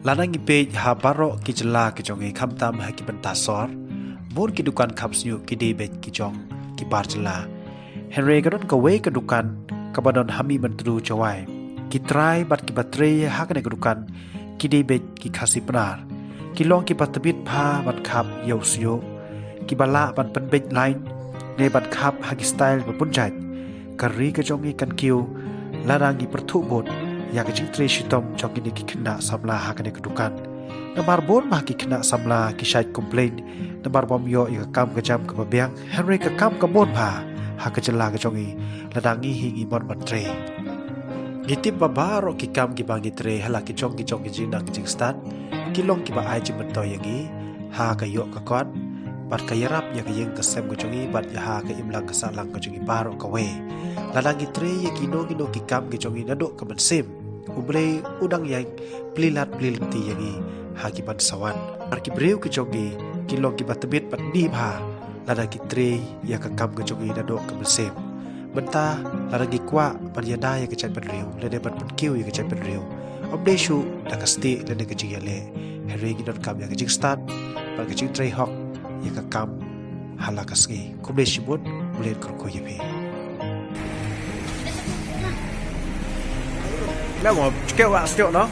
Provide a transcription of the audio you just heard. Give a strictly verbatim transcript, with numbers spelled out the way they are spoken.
Lada ngi peit ha baroh ki jylla ki jong ngi khamtam ha ki bynta sor, bun ki dukan khapsngiuh ki dei beit ki jong ki bar jylla. Hynrei ka don kawei ka dukan kaba don ha Mihmyntdu Jowai. Ki trai bad kiba trei ha kane ka dukan ki dei beit ki Khasi Pnar. Ki long kiba tbit bha ban khap ïa u sniuh, kiba lah ban pynbeit line ne ban khap ha ki style ba bun jait. Ka ri ka jong ngi kan kiew lada ngi pyrthuh bud ïa ka jingtrei shitom jong kine ki khynnah samla ha kane ka dukan. Namar bun bha ki khynnah samla ki shait complain namar bym ïoh ïa ka kam ka jam kaba biang, hynrei ka kam ka bun bha ha ka jylla ka jong ngi lada ngi hi ngi mon ban trei. Ngi tip ba baroh ki kam kiba ngi trei ha la ki jong ki jong ki jingnang ki jingstad ki long kiba ai jingmyntoi ïa ngi ha ka ïoh ka kot bad ka ïarap ïa ka ïing ka sem ka jong ngi bad ïa ha ka imlang ka sahlang ka jong ngi baroh kawei. Lada ngi trei ïa kino kino ki kam ki jong ngi naduh ka mynsiem, U Blei u dang ïaid plie lad plie lynti ïa ngi ha ki ban sa wan. Namar ki briew ki jong ngi ki long kiba tbit bad dih bha lada ki trei ïa ka kam ka jong ngi naduh ka mynsiem. Mynta lada ngi kwah ban ïada ïa ka jaitbynriew lane ban pynkiew ïa ka jaitbynriew, ym dei shuh da ka stieh lane ka jingïaleh, hynrei ngi donkam ïa ka jingstad bad ka jingtrei hok ïa ka kam ha la ka sngi. Khublei shibun, U Blei un kyrkhu ïa phi. Leh mo, chike wa stok no.